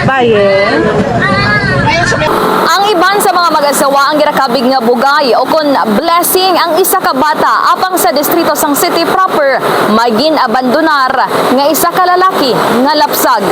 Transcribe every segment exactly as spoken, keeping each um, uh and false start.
Baye. Ang iban sa mga mag-asawa ang ginakabig nga bugay o kon blessing ang isa ka bata apang sa distrito sang City proper may gin-abandonar nga isa ka lalaki nga lapsag.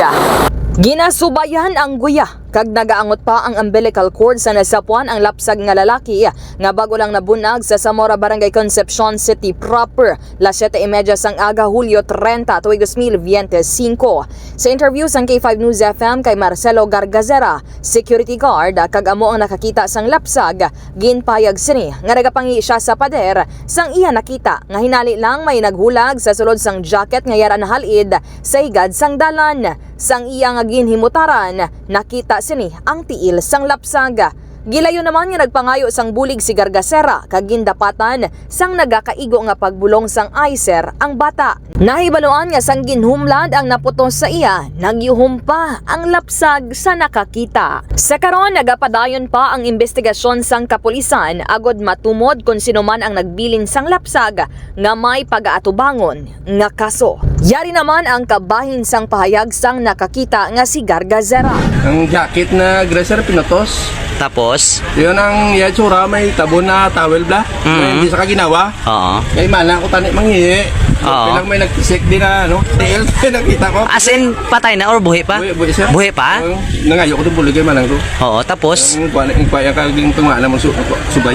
Ginasubayan ang guya kag nagaangot pa ang umbilical cord sa nasapuan ang lapsag nga lalaki nga bag-o lang nabunag sa Zamora, Barangay Concepcion City proper, las siete y media sang aga, Hulyo treinta, tuig dos mil veinticinco. Sa interview sang K five News F M kay Marcelo Gargazera, security guard, kag amo ang nakakita sang lapsag, ginpayag sini nga nagapangi siya sa pader sang iya nakita nga hinali lang may naghulag sa sulod sang jacket nga yara nahalid sa higad sang dalan. Sang iya nga ginhimutaran, nakita sini ang tiil sang lapsag. Gilayo naman nga nagpangayo sang bulig si Gargasera kag gindapatan sang nagakaigo nga pagbulong sang ICER ang bata. Nahibaluan nga sang ginhumlad ang naputos sa iya, nagyuhom pa ang lapsag sa nakakita. Sa karon, nagapadayon pa ang imbestigasyon sang kapulisan agod matumod kon sino man ang nagbilin sang lapsag nga may pagaatubangon nga kaso. Yari naman ang kabahin sang pahayag sang nakakita nga si Gargazera. Ang jacket na gray, sir, pinutos. Tapos? Yun ang iya tsura, may tabon na towel bla. May Mm. hindi sa kaginawa. Oo. Kay mana ko tani mangihi. Oo. Kailang may nagpisik din na ano. Tiil nakita ko. As in, patay na or buhi pa? Buhi, buhi, sir. Buhi pa? Ang nangayo ko itong bulig kay manang ko. Oo, tapos? Ang kuha na, ang kuha yung kaging tunga naman su-, subay.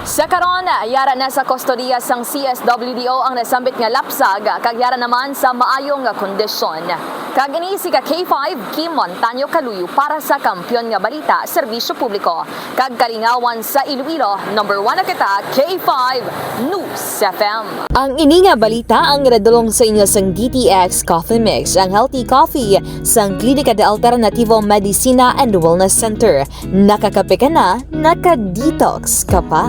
Sa karon, yara na sa kustodiya sang C S W D O ang nasambit nga lapsag kag yara naman sa maayong nga kondisyon. Kag ini si ka K five, Kim Montaño Kaluyo para sa Kampiyon nga Balita, Serbisyo Publiko, kag Kalingawan sa Iloilo. Number one na kita, K five News F M. Ang ini nga balita ang nadulong sa inyo sang D T X Coffee Mix, ang healthy coffee sang Klinika de Alternativo Medicina and Wellness Center. Nakakape ka na, naka-detox ka pa.